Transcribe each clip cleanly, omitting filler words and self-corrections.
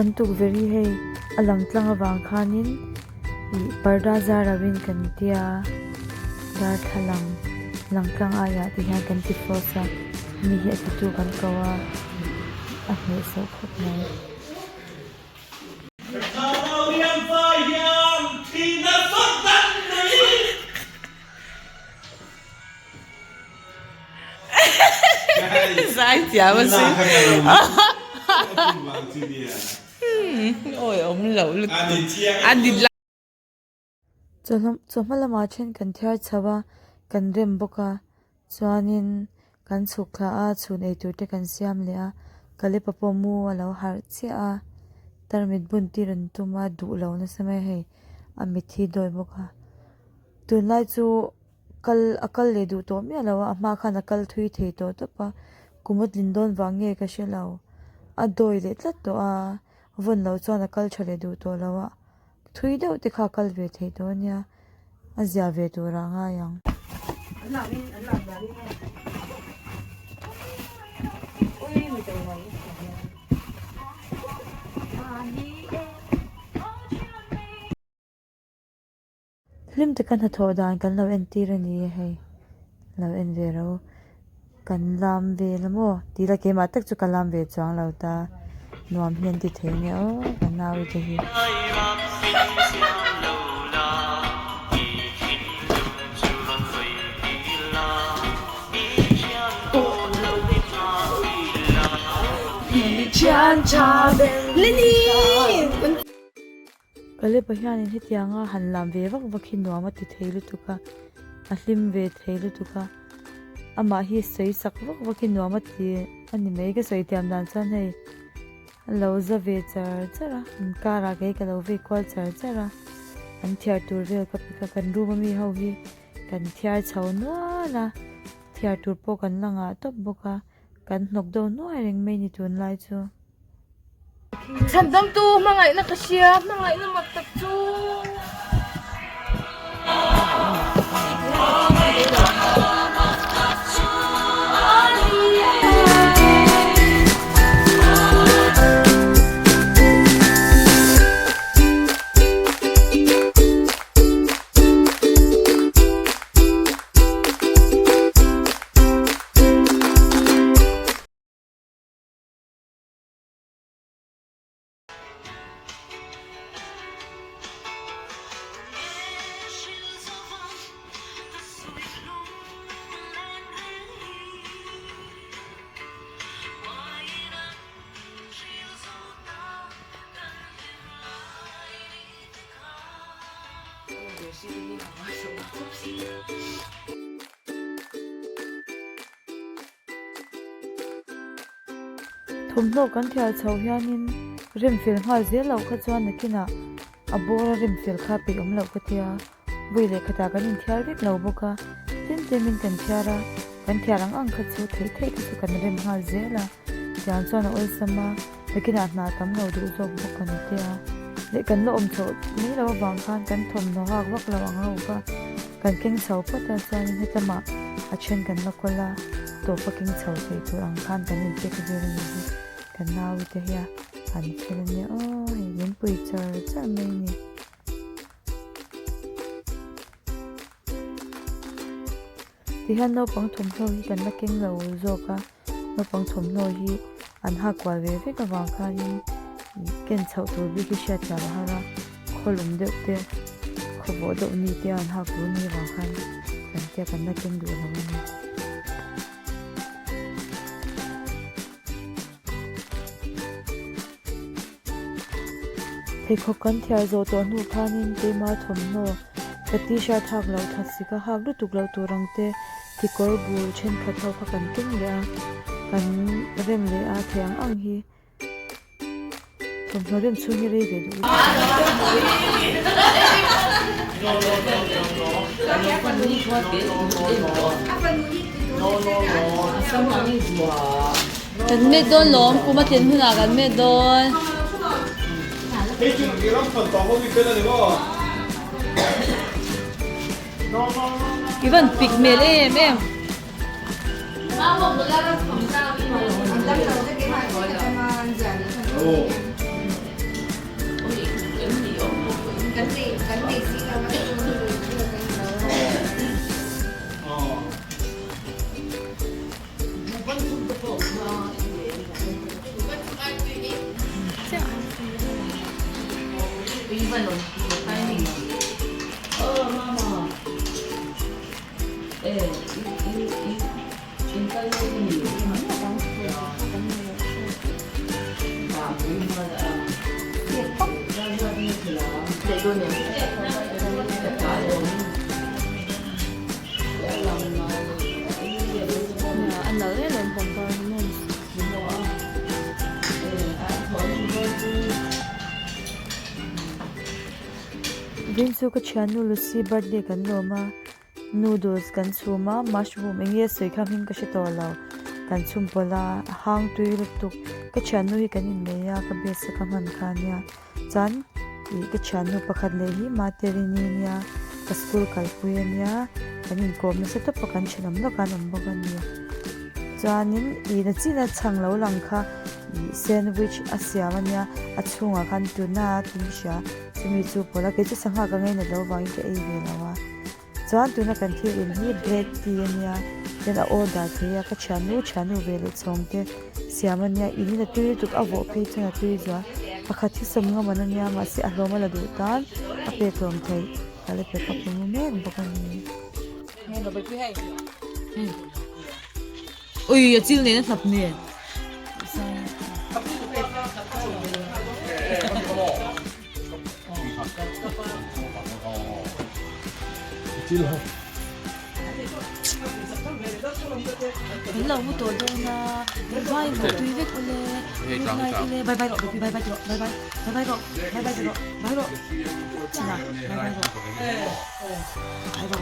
Kan tukverh hi hei a lang tlang avang khanin ih parda zar lovin kan tia darthlalang lang tlang aiah te hian kan ti faws a mi hi a titu kan ko a a hnehsawh khawp mai. Chawhma lamah then kan thiar chho a, kan rem bawk a, chuanin kan chhuk thla a, chhun ei tur te kan siam leh a, Kalepa pawh mu a lo harh chiah a, tarmit bun tir an tum a, duh lo nasa mai hei a mit hi dawi bawk a, tunlai chu. Kal a kal leh duh tawh miah lo a, a hma khan a kal thui thei tawh tawp a, kum a tlin dawn vang nge ka hre lo, a dawi leh tlat tawh a, vawn loh chuan a kal tha leh duh tawh lo a, thui deuh te kha a kal ve thei tawh a nia, a zia ve tur ah a ngai ang. Hlim taka hnathawh dan kan lo entir a ni hei lo en ve ro kan lam vel a maw tih la keimah tak chu ka lam ve chuang lo ta nuam hi an ti thei nia aw ka nau te hi. Kalepa hianin hetianga han lam ve vak vak hi nuam a ti thei lutuk a, a hlim ve thei lutuk a, amah hi sawi sak vak vak hi nuam a ti a ni mai ka sawi thiam dan chuan hei a lo za ve char char a, an karah kei ka lo vei kual char char a, an thiar tur vel ka pek a, kan room ami ho hi kan thiar chho nual a, thiar tur pawh kan la ngah tawp bawk a, kan hnawk deuh nuai reng mai ni tunlai chu. Chhandamtu hmangaihna ka hria, hmangaihna mak tak chu. Thawmhnaw kan thial chho hianin rem fel nghal zel loh kha chuan nakinah a bawr a rem fel kha peih awm loh ka tia vawi leh khatah kan inthiar vek lo bawk a tlem tlemin kan thiar a kan thiar ang ang kha chu theih theih kha chu kan rem nghal zel a tiang chuan a awlsam a nakinah hna tam lo duh zawk bawk a ni tia leh kan la awm chhoh mai loh avang khan kan thawmhnaw hak vak lo ang ho kha. Kan keng chho phawt a chuanin hetlama a then kan la kawl a, tawp a keng chho thei tur ang khan kan inpek vel a ni hi. Kan naute te hi a han fel a nia aw hei min pui char char mai a ni. Tihian naupang thawmhnaw hi kan la keng lo zawk a. Naupang thawmhnaw hi an hak kual ve vek avang khanin ken chhoh tur bik hi hriat thiam a har a, khawlum deuh te, khawvawh deuh ni te an hak tur ni avang khan kan tia kan la ken duh lo a ni. Pheikhawk kan thiar zawh tawh hnu khanin keima thawmhnaw ka t-shirt hak loh that si kha hak lutuk loh tur ang te kekawr bul thenkhat ho kha kan keng leh a kan rem leh a thei ang ang hi thawmhnaw rem chhung hi rei ve duh lutuk. Kan met dawn lawm, kum a tlin hunah kan met dawn. I van pik hmel em em. A nalh em em pangpar hi maw. Vin chu ka thiannu Lucy birthday kan lawm a. Noodles kan chhum a, mushroom eng nge sawi kha hming ka hre tawh lo, kan chhum pawlh a, a hang tui lutuk, ka thiannu hi kan innei a, ka best a ka hman kha ania, chuan ih ka thiannu pakhat leh hi Materini ania, ka school kalpui ania, kan inkawm nasa tawp a kan thenawm lawk a an awm bawk a ni, chuanin ih na chin a chhang lo lang kha ih sandwich a siam ania, a chhungah khan tuna tin hria chumi chu pawlh a, kei chu sangha ka ngainat loh avangin ka ei ve lo a. Chuan tuna kan thil in hi black tea ania chuan a order thei a ka thiannu thiannu ve leh chhawng te siam ania in in a tui lutuk a vawh phei chuan a tui zual pakhat hi sawm ngam an ania mahse a hlawm a la duh tan a pek hlawm theih ka la pe kha pawm mek bawk a ni. Ui a chil nen a hlap nen. Kan lo mu tawh dawn a, vai rawh tui vek ule, good night ule, bye bye rawh bye bye rawh bye bye bye bye rawh bye bye rawh bye rawh china bye bye rawh bye rawh.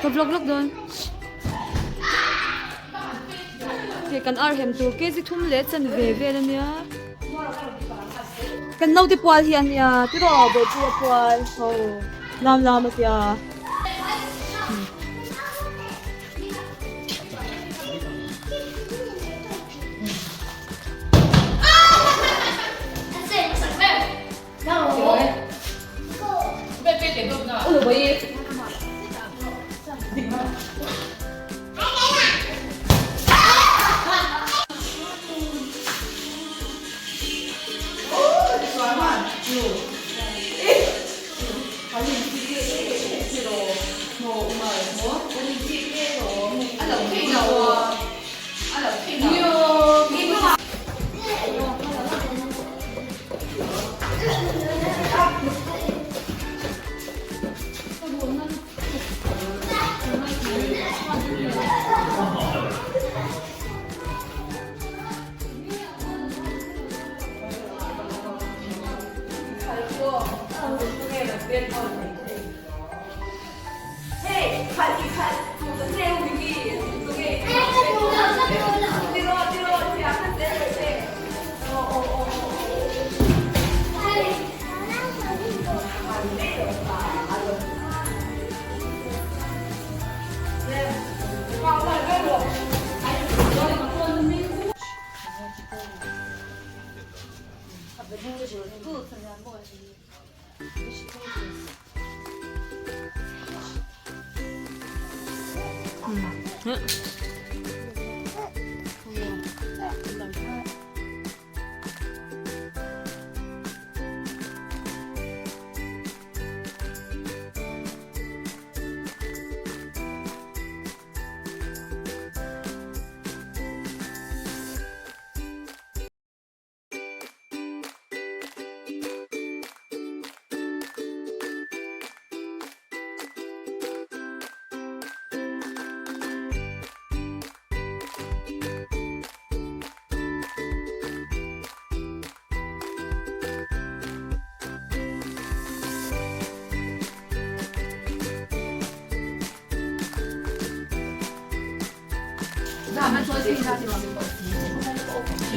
Ka vlog lawk dawn. Hei kan ar hem tur kg thum leh chan ve vel ania. Kan naute pual hi ania tiraw bawihpuia pual ho lam lam a tia.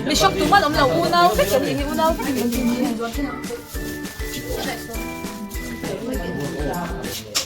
Mi hrang tum an awm lo unau vek an nih hi unau vek an nih hi.